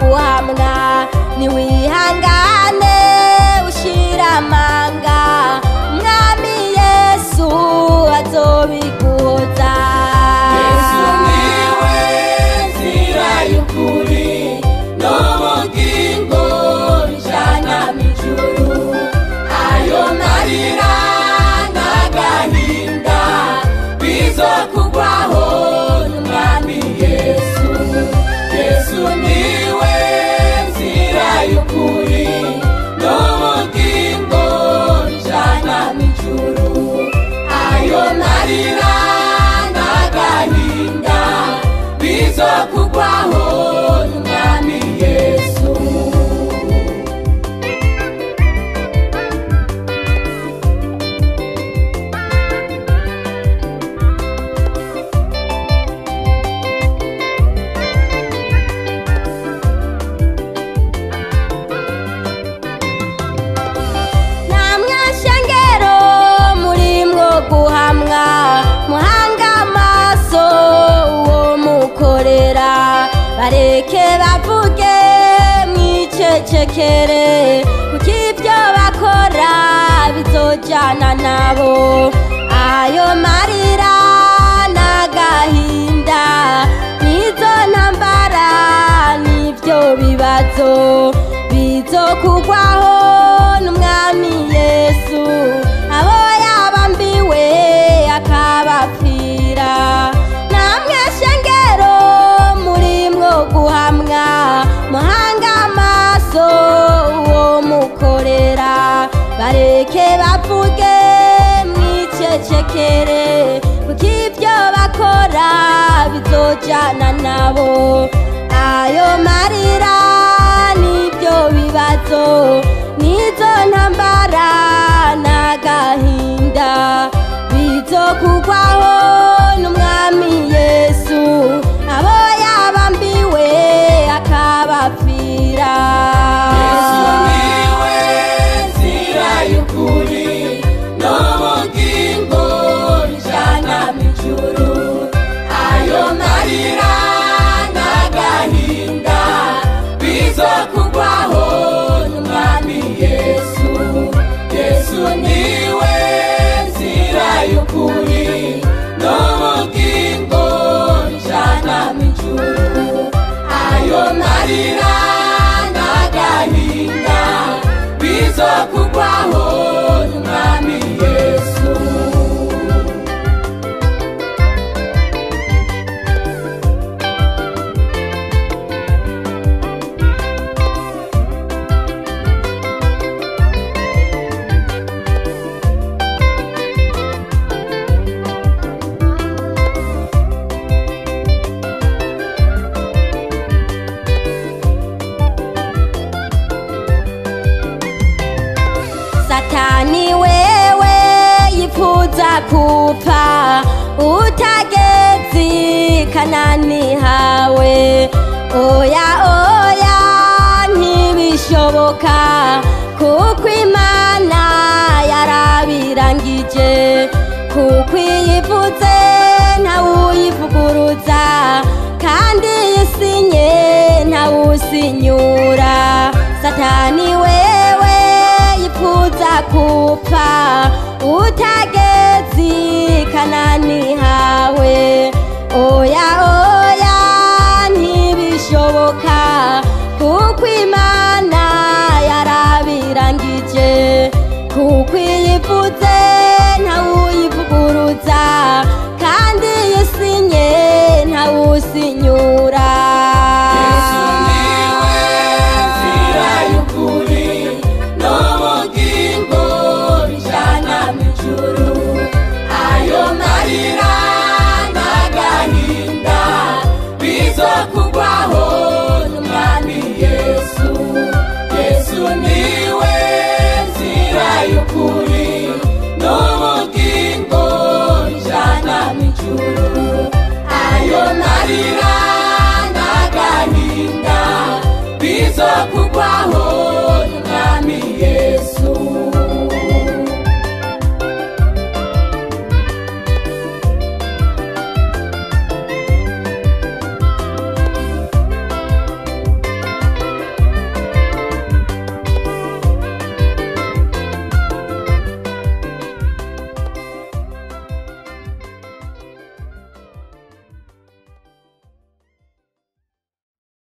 guhamwa niwihangane ushira amanga Mwami Yesu azobiguhoza. Yesu niwe nzira y'ukuri n'ubugingo bijana mw'ijuru ayo marira n'agahinda bizokugwaho n'Umwami Yesu. Yesu niwe nzira y'ukuri n'ubugingo bijana mw'ijuru ayo marira n'agahinda bizokugwaho n'Umwami Yesu. Namwe shengero murimwo guhamwa muhanga amaso uwo mukorera bareke bavuge mwicecekere kuko ibyo bakora bizojana nabo ayo marira n'agahinda nizo ntambara nibyo bibazo bizokugwaho n'Umwami Yesu abo yabambiwe akabapfira. Namwe shengero murimwo guhamwa muhanga amaso uwo mukorera bareke bavuge mwicecekere kuko ibyo bakora bizojana nabo ayo marira nibyo bibazo nizo ntambara n'agahinda bizokugwaho n'Umwami Yesu abo yabambiwe akabapfira. Yesu niwe nzira y'ukuri n'ubugingo bijana mw'ijuru ayo marira n'agahinda bizokugwaho n'Umwami Yesu. Yesu niwe nzira y'ukuri n'ubugingo bijana mw'ijuru ayo marira n'agahinda bizokugwaho n'Umwami Yesu. Satani wewe yifuza kupfa utagezi Kanani hawe oya oya ntibishoboka kuko Imana yarabirangije kuko iyivuze ntawuyivuguruza kandi isinye ntawusinyura. Satani wewe yifuza kupfa utagezi Kanani hawe oya oya ntibishoboka kuko Imana yarabirangije kuko iyivuze